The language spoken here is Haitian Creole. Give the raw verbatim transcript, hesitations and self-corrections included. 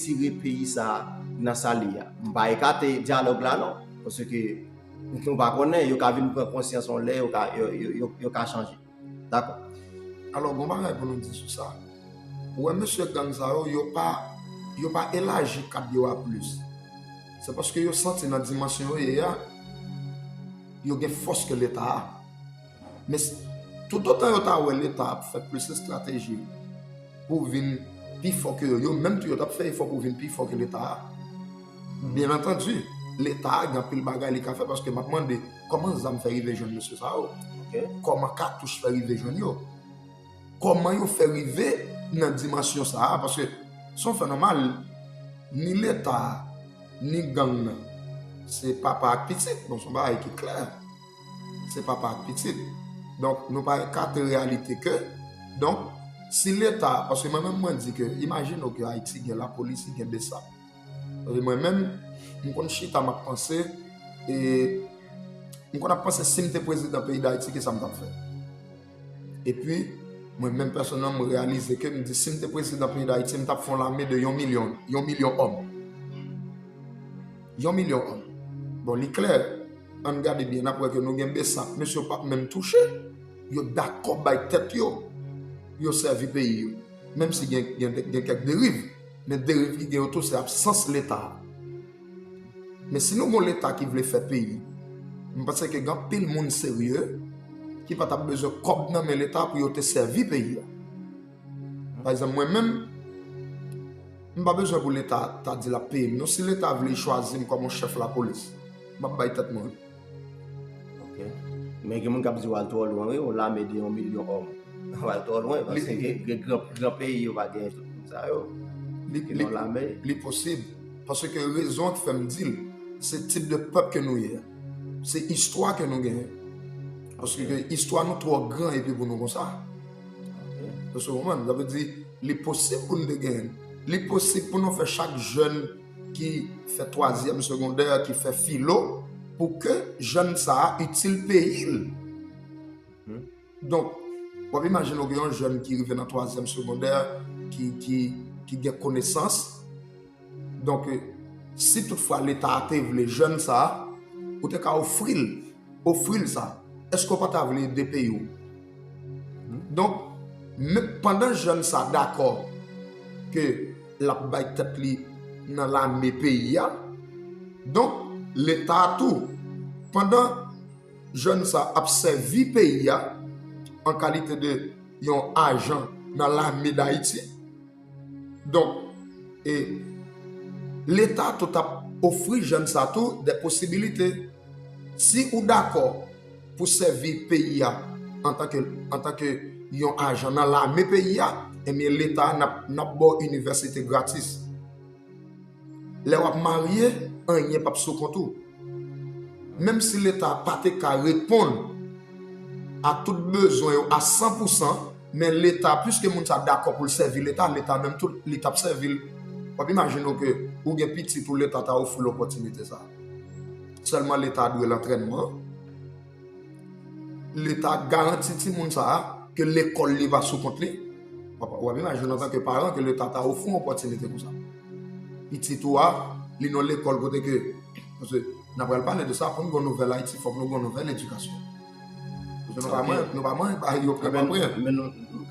retire peyi sa a nan sa l ye a. M pa ekate dyalòg la non, paske nou pa konnen, yo ka vin pran konsyans yon lè, yo ka, yo, yo, yo, yo ka chanje. Dakò. Alò, gon bagay pou nou di sou sa. Ou wè mesye gang sa yo, yo pa, yo pa elaji kad yo a plis. Se paske yo santi nan dimansyon yo ye a, yo gen fòs ke Leta a. Men s- toutotan yo ta wè Leta ap fè plis estrateji pou vin pi fò ke yo, yo menm tou yo t ap fè efò pou vin pi fò ke Leta a. Byen antandi, Leta a gen anpil bagay li ka fè paske m ap mande kòman zam fè rive jwenn mesye sa yo? Kòman katouch fè rive jwenn yo? Kòman yo fè rive nan dimansyon sa a? Paske se yon fè nòmal, ni Leta a, ni gang nan, se papa ak pitit. Bon, se yon bagay ki klè. Se papa ak pitit. Donk, nou pa ekate reyalite ke, donk, si Leta, paske mwen menm mwen di ke, imajine w ke Ayiti gen lapolis, li gen besap. Paske mwen menm, m konn chita, m ap panse, e m konn ap panse si m te prezidan peyi Dayiti, kisa m t ap fè? Epi, mwen menm pèsonèlman, m reyalize ke m di si m te prezidan peyi Dayiti, m t ap fè yon lame de yon milyon, yon milyon òm. Yon milyon òm. Bon, li klè, ann gade byen, n ap wè ke nou gen besap, mesye yo p ap menm touche, yo dakò bay tèt yo, yo sèvi peyi yo. Menm si gen, gen, gen kèk deriv, men deriv ki gen yo tou se absans Leta a. Men si nou gon Leta ki vle fè peyi, m panse ke gen anpil moun serye ki pa t ap bezwen kòb nan men Leta pou yo te sèvi peyi a. Pa egzanp, mwen menm, m pa bezwen pou Leta ta di l ap peye m non. Si Leta vle chwazi m kòm yon chèf lapolis, m ap bay tèt mwen wi. Ok. Men gen moun k ap di w al twò lwen wi, yon lame de yon milyon òm. W al twò lwen, paske gen, gen gran, gran peyi yo pa gen tout moun sa yo. Li, li, li posib. Paske rezon ki fè m di l, se tip de pèp ke nou ye. Se istwa ke nou genyen. Paske istwa nou twò gran epi pou nou konsa. Paske w konprann, sa vle di, li posib pou nou te genyen. Li posib pou nou fè chak jèn ki fè twazyèm segondè, ki fè filo, pou ke jèn sa a itil peyi l. Donk, w ap imajine w gen yon jèn ki rive nan twazyèm segondè, ki, ki, ki gen konesans. Donk, si toutfwa Leta a te vle jèn sa a, ou te ka ofri l, ofri l sa. Èske w pa ta vle ede peyi w? Donk, men, pandan jèn sa a dakò ke l ap bay tèt li nan lame peyi a, donk, Leta a tou, pandan jèn sa ap sèvi peyi a an kalite de yon ajan nan lame Dayiti. Donk, e, Leta tou t ap ofri jèn sa tou de posibilite. Si ou dakò pou sèvi peyi a antanke, antanke yon ajan nan lame peyi a, ebyen Leta a n ap, n ap ba w inivèsite gratis. Lè w ap marye, anyen p ap sou kont ou. Menm si Leta pa te ka reponn a tout bezwen yo a san pou san, men Leta, piske moun sa dakò pou l sèvi Leta, Leta menm tou, li t ap sèvi l. W ap imajine w ke ou gen pitit ou, Leta ta ofri l opòtinite sa a. Sèlman Leta dwe l antrènman. Leta garanti timoun sa a ke lekòl li va sou kont li. W ap, w ap imajine antanke paran ke Leta ta ofri yon opòtinite konsa. Pitit ou a, li nan lekòl kote ke, paske n ap pral pale de sa, pou n gen yon nouvèl Ayiti, fòk nou gen yon nouvèl edikasyon. Paske nou pa manyen, nou pa manyen bagay yo pran pa pran.